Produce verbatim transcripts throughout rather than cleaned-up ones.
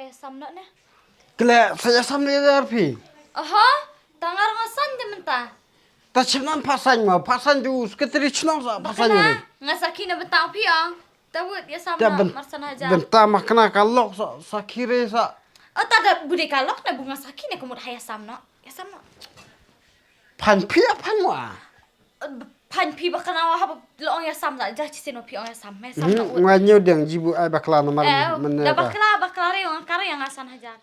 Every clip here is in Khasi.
Sam noh ne. Kle, sa ïa sam ne ïa phi. Aha, ta nga ruh nga saiñ de mynta. Ta chim nan pha saiñ ma, pha saiñ tu secretary chnong sa pha saiñ. Bakla, ni nga sakhi na bynta phi ong. Ta wut ïa sam ta noh, ben-, mar san hajar. Bynta ma kane ka lok sa, sakhi re sa. Oh, ta da bu dei ka lok ne bu nga sakhi ne ka mut ha ïa sam noh. Ïa sam noh. Phan phi ïa phan wa. Phan phi bakla wa haba la ong ïa sam da, ja chi sien wa phi ong ïa sam, me sam. Hmm, na ut. Nga ñiew deng ji bu ai bakla namar. Eh, men da ne bakla, bakla re ong ka re ïa nga san hajar.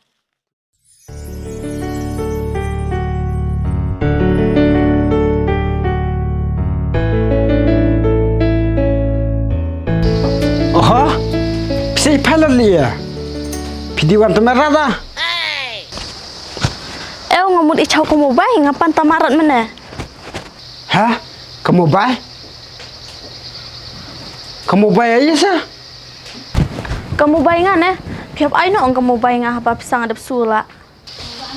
Oho, phi sa ïa phan lad li ïa. Phi dei wan te mera da. Ew, nga mut i chaw ka mobile, nga pan ta marat mene. Ha? Ka mobile? Ka mobile ai sa? Ka mobile nga ne? Phi hap ai noh ka mobile nga haba phi sa nga dep sula.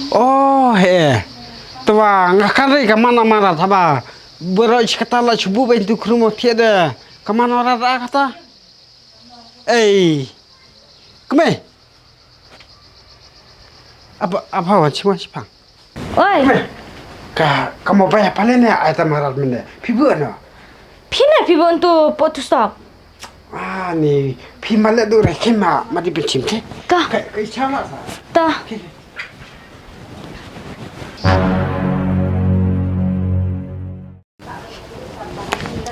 Oh, he. Twa, nga kan ri ka mana mana taba. Bro, ich kata la chubu ba intu krumo thiede. Ka mana ra ra kata. Ei. Kme. Apa, apa wan chima chipang. Oi. Ka, ka mobile pale ne ai ta marat mene. Phi bu ano? Phi ne phi bu antu potu stop. Ah, ni phi male du re kima ma di benchim te. Ka. Ka, ka icha ma sa. Ta.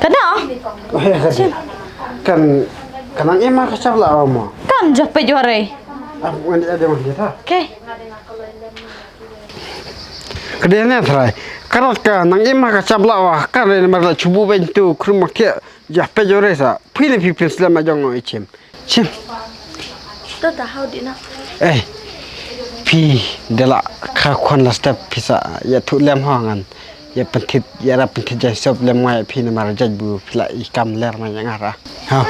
Ka dei? Kan, kan nang ema ka chap la mo. Kan jape jore. Ah, ngan dia dia mah dia ta. Okey. Ka dei ne trai. Karat ka nang ema ka chap la wa. Kan re mar la chubu ben tu krum ke jape jore sa. Phi ne phi pin slam ma jong o ichim. Chim. To ta hau di na. Eh, phi de la kha khon la step phi sa ïa thu lem ho ngan. Ïa pynthit, ïa rap pynthit jai sop lem ngai phi namar jaj bu phi la i kam ler ma ïa nga ra. Ha.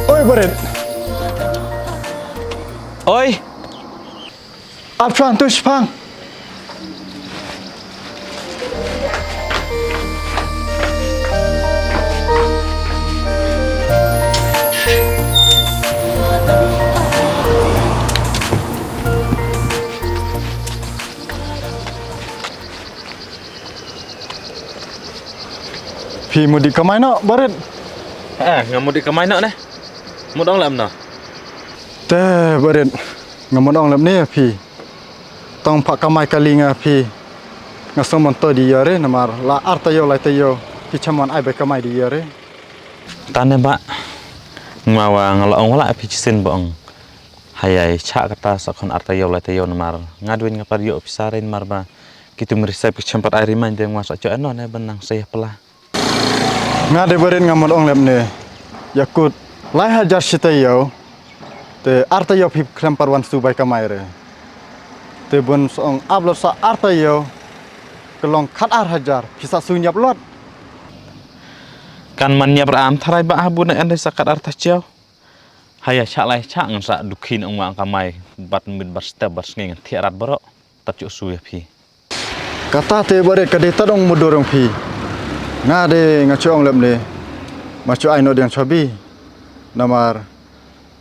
Oi, Barit. Oi. Ap shuwa tu shipang. Phi mut dei kamai noh, Barit? Eh, nga mut dei kamai noh ne. Mut ong lem noh. Te, Barit, nga mut ong lem ne phi. Tang pha kamai kali nga phi. Nga sngewmon to dei ïa re namar la ar taïew lai taïew phi cham wan ai bai kamai dei ïa re. Tane ba nga wa nga la ong wala phi chisin ba ong. Hayai cha kata sa khon ar taïew lai taïew namar nga duin nga par ïoh pisa re namar ba ki tu meri sai phi cham pat ai rimai de nga sa cho ano ne ban nang sai pla. Nga de Barit nga mut ong lem ne. Yakut lai hajar shi taïew. Te ar taïew phi khlem par wan su bai kamai re. Te bun song ap lot sa ar taïew. Ka long khat ar hajar phi sa su ñiap lot. Kan man ñiap ra am tharai ba ha bu na ende sa khat ar taïew. Haya cha lai cha ngan sa dukhin ong wa kamai bat mit bat step bat sngi ngan thiah rat baro. Tat chu su ïa phi. Kata te Barit ka dei ta dong mudur ong phi. Nga de nga chu ong lem ne. Ma chu ai no deng chwa bi. Namar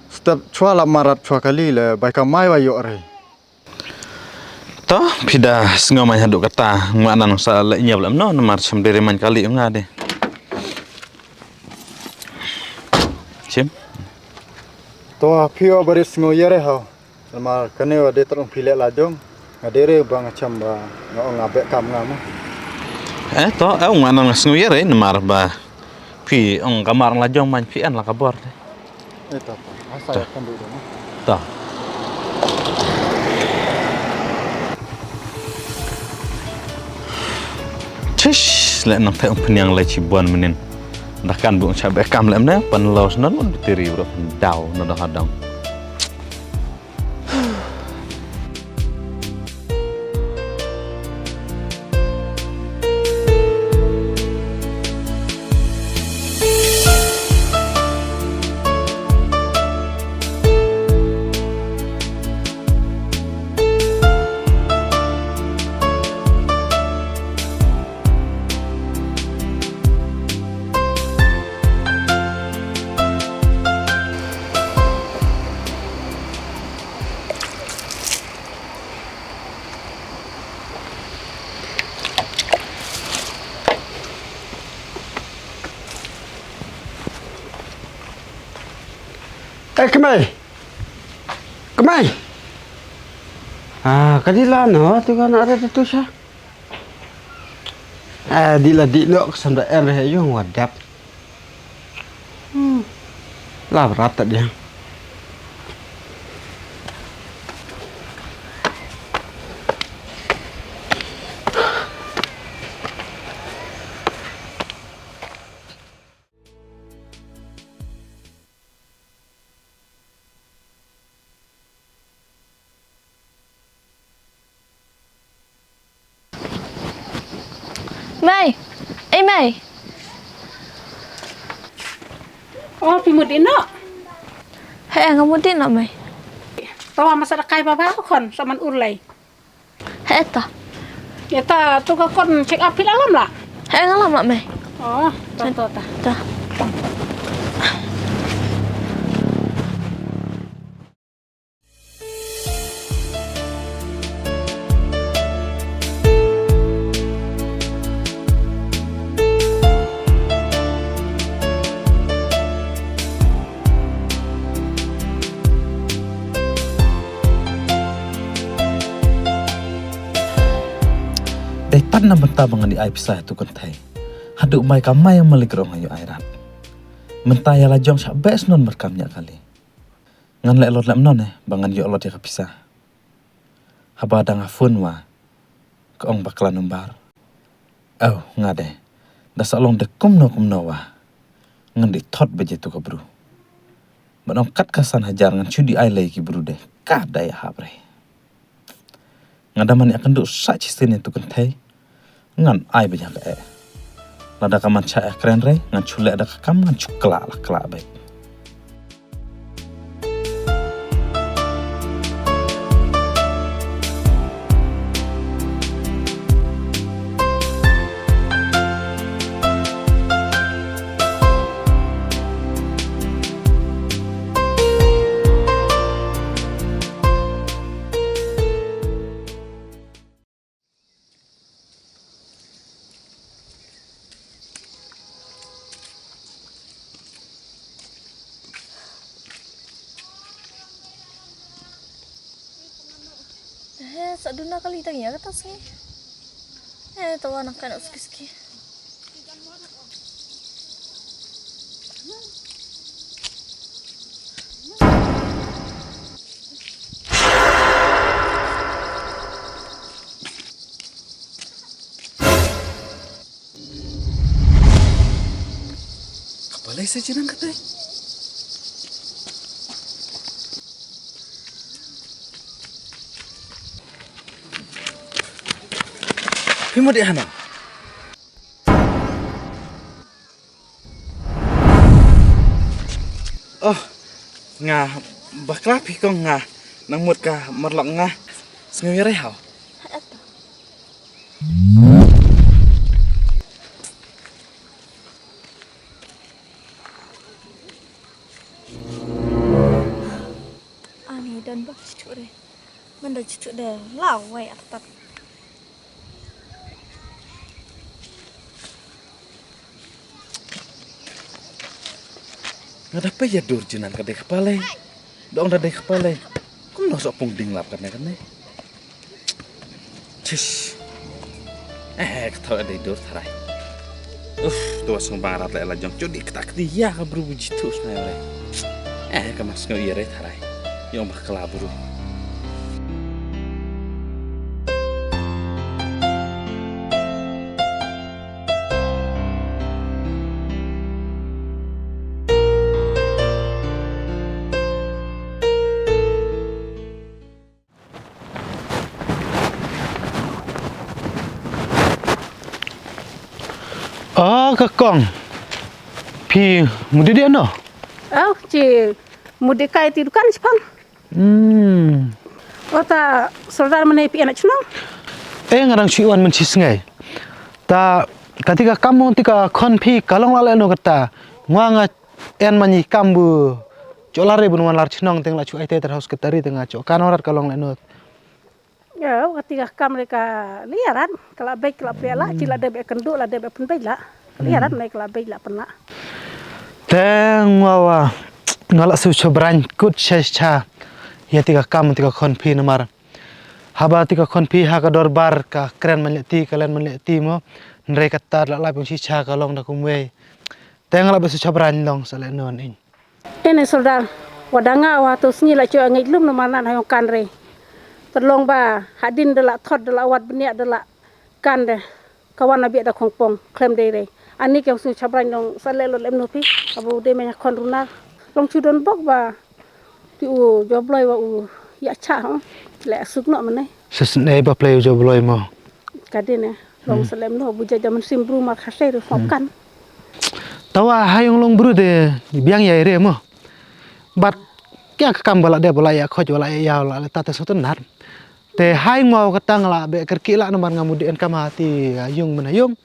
step chwa la marat chwa kali le bai kamai wa ïoh re. To phi da sngew mai haduh kata nga nan sa le ñiap lem no namar cham de re man kali nga de. Chim. To phi o Barit sngew ïa re hau. Namar kane wa dei tang phi leh la jong. Nga dei re ba nga cham ba nga ong nga beh kam nga mo. Eh to, eh nga nang sngew ïa re namar ba phi ong ka mar la jong man phi an la ka bor. Eh to. Asa ya kan dei dong. To. Tish, leh nang thai ong pynïang lai chi buan menin. Da kan bung cha beh kam lem ne pan los non mon bitiri bro daw no da hadang. Kmai. Kmai. Ah, ka dih la noh, tu ka na ada tu sha. Ah, dih la dih noh, ka sam da er he yung wa dap. Hmm. La brat ta dia. Mei. Ei, Mei. Oh, phi mut dih noh? Heh, nga mut dih noh, Mei. To wan masa da kai baba ko khon, sa man ur lei. Heh, ta. Ya ta, tu ka khon check up phi la lam la? Heh, nga lam la, Mei. Oh, ta, ta, ta. Ta. Dei pat na mynta ba ngan ïa ai pisa ïa tu kynthei. Haduh mai ka mai ïa malik rong ayu ai rat. Mynta ïa la jong sha beh snon markam ïa kali. Ngan leh lot lem non eh ba ngan ïoh lot ïa ka pisa. Haba dang ha phone wa ka ong bakla number. Oh, nga de. Da sa long de kumno kumno wa. Ngan dei thot ba je tu ka bru. Ban ong kat ka san hajar ngan shu dei ai lei ki bru de. Ka dei hap re. Nga da man ïa kynduh sa chisien ïa tu kynthei. Ngan ai ba ïa ka eh. Lada ka man cha ïa kren re ngan shu leh da ka kam ngan shu kla la kla ba. He, sa duna kali tang ïa kata sngi. He, tawa nang kan ski ski. Ka palei sa jinan kata. Phi mut ïa hana? Oh, nga bakla phi kong nga nang mut ka marlok nga. Sngew ïa rei haw. Ani dan ba chuchu re. Manda chuchu de la wai atat. Nga da pei ïa dur jinan ka dei ka palei. Dong da dei ka palei. Kumno sa pung ding lap kane kane. Chish. Eh, ka thaw dei dur tharai. Uf, tu was ngubang rat la jong chudi kata kati ïa ka bru bu jitu snai re. Eh, ka mas ngau ïa re tharai. Ïong bakla bru. Ah, ka kong. Phi mudih dih ano? Oh, chi mudih kai ti dukan chipang. Hmm. Ota sordar mane pi anak chnong. Eh, ngarang chi wan men chi sngai. Ta kati ka kam ti ka khon phi ka long la le no kata. Ngwa nga en mani kam bu. Chok lare bun wan lar chnong teng la chu ai te ter house ketari teng chok kan orat ka long le no. Ya, kati ka kam re ka liaran, ka la bej ka la pela, chi la debe kendu la debe pen bej la. Liaran ne ka la bej la pen la. Teng wa wa. Nga la shu chabrang kut sha sha ïa te ka kam te ka khon phi namar haba te ka khon phi ha ka dorbar ka kren man leh ti ka len man leh ti mo. Hynrei kata la lai pung shisha ka long da kumwei. Te nga la ba shu chabrang long sa leh non in. Ene sordar, wa da nga wa to sngi la cho ngeit lum namar nan ha ïong kan re. Te long ba hadin da la thot da la wat bniah da la kan de. Ka wan na biak da khongpong khlem dei re. Ani ke shu chabrang long sa leh lot lem no phi. Abu de me khon runar. Long chu don bok ba. Phi u jobloi wa u ïa cha ho. Le suk no mane. Sesne ba play u jobloi mo. Ka dei ne. Long sa lem no bu ja jaman sim bru mar khasai re khop kan. Tawa ha ïong long bru de biang ïa re mo. Bat kya ka kam bala de bala ïa khoj bala ïa ïa la ta te sotan nar. Te hai ngwa ka tang la be kerki la namar nga mudi en kama ti yung mena yung.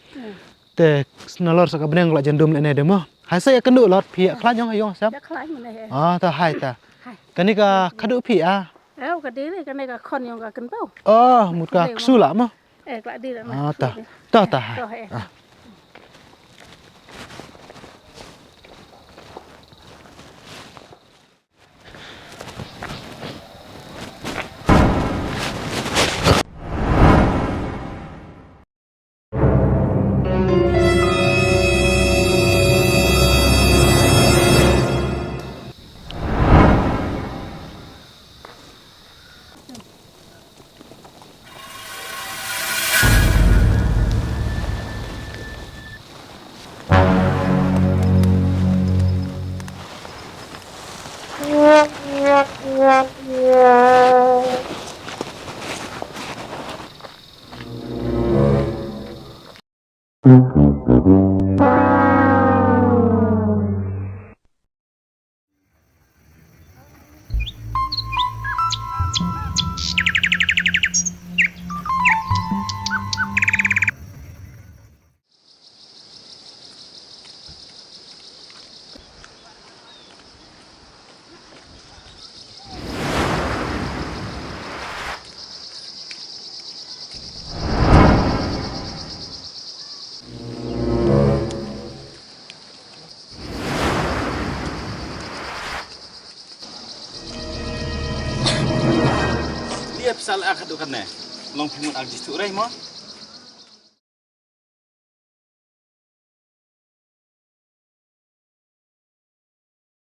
Te nalor sa ka bneng la jendum le ne de mo. Hai sa ya kendu lot phi ya khlaiñ yong yong sap. Ya khlaiñ mena he. Ah ta hai ta. Hai. Kani ka khadu phi ah. Eh ka dei re kani ka khon yong ka kenbau. Oh mut ka ksu la mo. Eh kla dei la. Ah ta. Ta ta hai. Dia pasal ak duk kan ne. Long phi mut ak jistu rei mo.